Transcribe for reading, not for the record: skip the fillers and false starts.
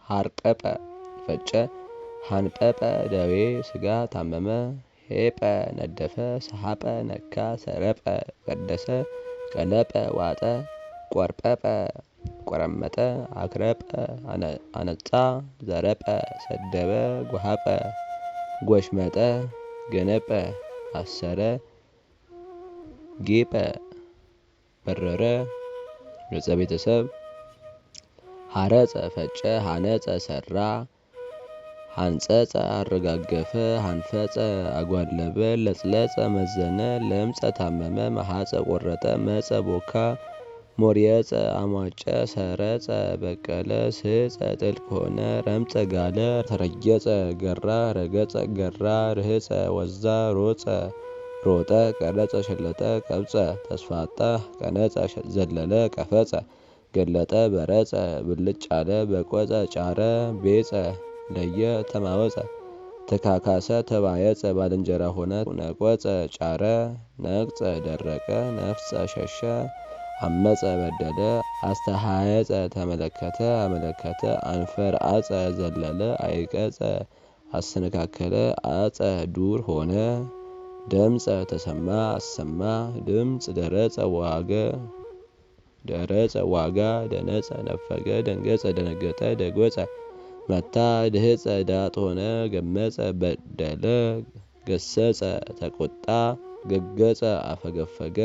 ሐርቀቀ ፈጨ፣ ሐንጰጰ ደዌ ሥጋ ታመመ፣ ሄጰ ነደፈ፣ ሰሐጰ ነካ፣ ሰረጰ ቀደሰ፣ ቀለጰ ዋጠ፣ ቈርጰጰ ቈረመጠ፣ አክረጰ አነጻ፣ ዘረጰ ሰደበ፣ ጐሃጰ ጐሽመጠ፣ ገነጰ አሰረ፣ ጌጰ በረረ። ገጸ ቤተሰብ ሐረጸ ፈጨ፣ ሐነጸ ሠራ፣ ሐንጸጸ አረጋገፈ፣ ሐንፈጸ አጓለበ፣ ለጽለጸ መዘነ፣ ለምጸ ታመመ፣ መሐጸ ቆረጠ፣ መጸ ቦካ፣ ሞርየጸ አሟጨ፣ ሰረጸ በቀለ፣ ስህጸ ጥልቅ ሆነ፣ ረምጸ ጋለ፣ ተረየጸ ገራ፣ ረገጸ ገራ፣ ርህጸ ወዛ፣ ሮጸ ሮጠ፣ ቀረጸ ሸለጠ፣ ቀብጸ ተስፋ አጣ፣ ቀነጸ ዘለለ፣ ቀፈጸ ገለጠ፣ በረጸ ብልጭ አለ፣ በቆጸ ጫረ፣ ቤጸ ለየ፣ ተማወጸ ተካካሰ፣ ተባየጸ ባልንጀራ ሆነ፣ ነቆጸ ጫረ፣ ነቅጸ ደረቀ፣ ነፍጸ ሸሸ፣ አመጸ በደለ፣ አስተሐየጸ ተመለከተ፣ አመለከተ፣ አንፈርአጸ ዘለለ፣ አይቀጸ አሰነካከለ፣ አጸ ዱር ሆነ፣ ደምፀ ተሰማ፣ አሰማ ድምፅ፣ ደረጸ ዋገ ደረጸ ዋጋ፣ ደነጸ ነፈገ፣ ደንገጸ ደነገጠ፣ ደጎጸ መታ፣ ድህጸ ዳጥ ሆነ፣ ገመጸ በደለ፣ ገሰጸ ተቆጣ፣ ገገጸ አፈገፈገ።